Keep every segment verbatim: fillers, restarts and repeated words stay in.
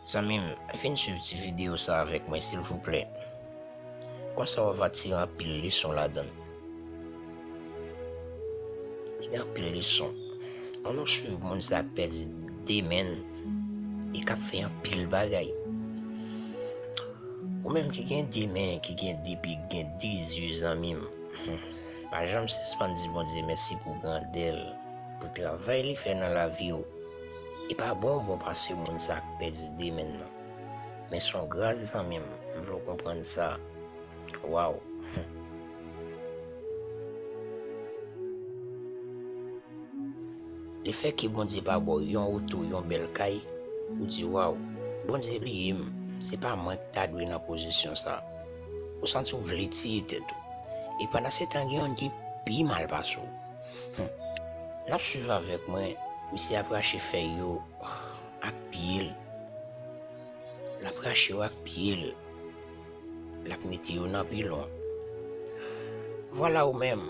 Zanmi m, vin swiv ti videyo sa avèk mwen, silvouplè. Konsa w va tire anpil leson ladan l. Li gen anpil leson. Ann nou swiv moun sa k pèdi de men l e k ap fè anpil bagay. Ou menm ki gen de men, ki gen de pye, ki gen de zye, zanmi m, pa janm sispann di Bondye mèsi pou grandè l, pou travay li fè nan lavi w. E pa bon w bon pase moun sa k pèdi de men l nan. Men s on gras, zanmi m, m vle w konprann sa. Waw. Lefètke Bondye pa ba w yon oto, yon bèl kay, ou di, waw, Bondye bliye m, se pa mwen ki ta dwe nan pozisyon sa. Ou santi w vle tiye tèt ou. E pandansetan, gen youn ki pi mal pase w. Hmm. N ap swiv avèk mwen, misye ap rache fèy yo ak pye l. L ap rache yo ak pye l. L ap mete yo nan pilon. Vwala ou menm,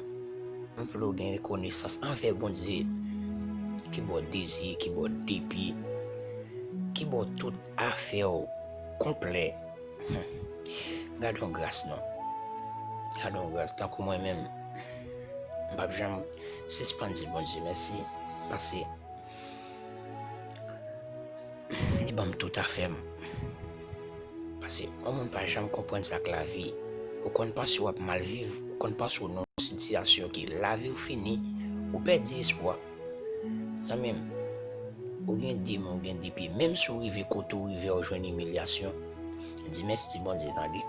m vle w gen rekonesans anvè Bondye ki ba w de zye, ki ba w de pye, ki ba w tout afè w konplè. Gade yon gras non. Gade yon gras. Tankou mwen menm, m p ap janm sispann di Bondye mèsi, paske li ban m tout afè m. Paske yon moun pa janm konprann sa k lavi. Ou konn panse w ap mal viv, ou konn panse w nan yon sitiyasyon ke lavi w fini, ou pèdi espwa. Zanmi m, ou gen de men, ou gen de pye. Menm si w rive kote w rive a, ou jwenn imilyasyon, di mèsi Bondye, tande.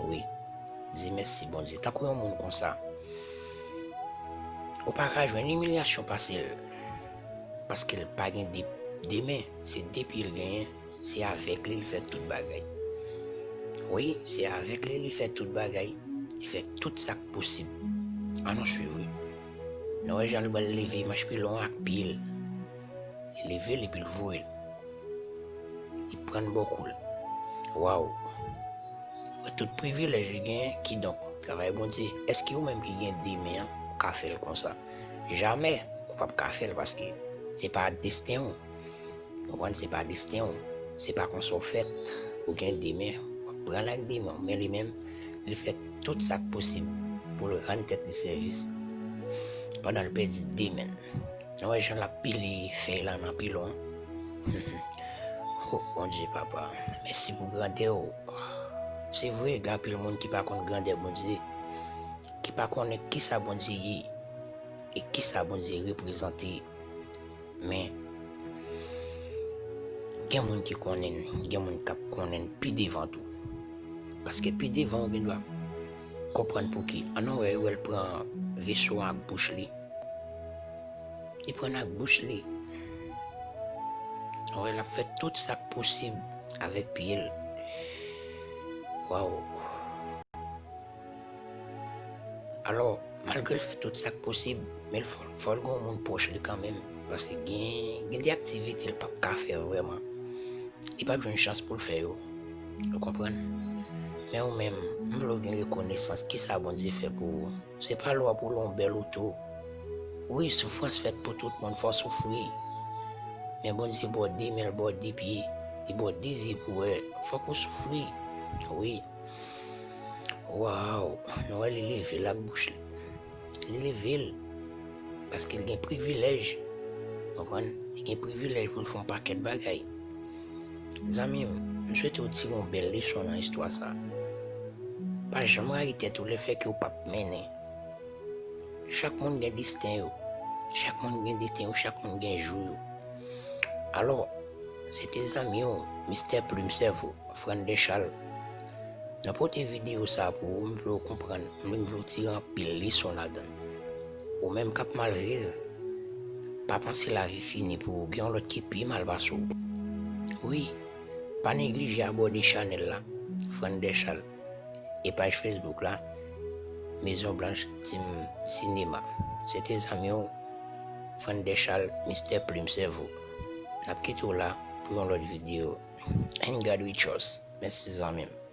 Wi, di mèsi Bondye. Tankou yon moun konsa, ou pa ka jwenn imilyasyon pase l, paske l pa gen de, de men, se de pye l genyen. Se avèk li, li fè tout bagay. Wi, se avèk li, li fè tout bagay. Li fè tout sa k posib. Ann nou swiv, wi. Nou wè jan li pral leve manch pilon an ak pye l. Li leve l epi l voye l. Li pran l bò kou l. Waw. Wè tout privilèj li genyen, kidonk, travay Bondye. Èske ou menm ki gen de men an, ou ka fè l konsa? Jamè, ou p ap ka fè l paske se pa desten w. Ou konprann, se pa desten w. Se pa konsa w fèt. Ou gen de men, w ap pran l ak de men w. Men li menm, li fè tout sa k posib pou l rann tèt li sèvis pandan l pèdi de men l. Nou wè jan l ap pile fèy la nan pilon an. O Bondye, papa, mèsi pou grandè w. Se vre, gen anpil moun ki pa konn grandè Bondye, ki pa konnen kisa Bondye ye e kisa Bondye reprezante. Men, gen moun ki konnen l, gen moun k ap konnen l pi devan tou. Paske pi devan, ou gendwa konprann pouki. Ann nou wè, wè l pran veso an ak bouch li. Li pran l ak bouch li. Ann nou wè, l ap fè tout sa k posib avèk pye l. Waw. Alò, malgre l fè tout sa k posib, men l fò, fò l gen yon moun pwòch li kanmenm, paske gen, gen de aktivite l p ap ka fè vrèman. Li p ap jwenn chans pou l fè yo. Ou konprann? Men ou menm, m vle w gen rekonesans. Kisa Bondye fè pou ou? Se pa lwa pou l yon bèl oto. Wi, soufrans fèt pou tout moun, fò w soufri. Men Bondye ba w de men, l ba w de pye, li ba w de zye pou w wè. Fòk ou soufri. Wi. Waw, nou wè li leve l ak bouch li. Li leve l. Paske l gen privilèj. Konprann? Li gen privilèj pou l fè yon pakèt bagay. Zanmi m, m swete w tire yon bèl leson nan istwa sa. Pa janm rayi tèt ou lefètke w p ap mennen. Chak moun gen desten yo. Chak moun gen desten yo, chak moun gen jou yo. Alò, se te zanmi w, Mistè Plim Sèvo. Frandè Chal. Nan pote videyo sa pou ou, m vle w konprann, m vle w tire anpil leson ladan l. Ou menm k ap mal viv, pa panse lavi fini pou ou, gen yon lòt ki pi mal pase w. Wi, pa neglije abòne chanèl la, Frandè Chal, e paj Facebook la, Maison Blanche Team Cinéma. Se te zanmi w, Frandè Chal, Mistè Plim Sèvo. N ap kite w la pou yon lòt videyo. In God we trust. Mèsi zanmi m.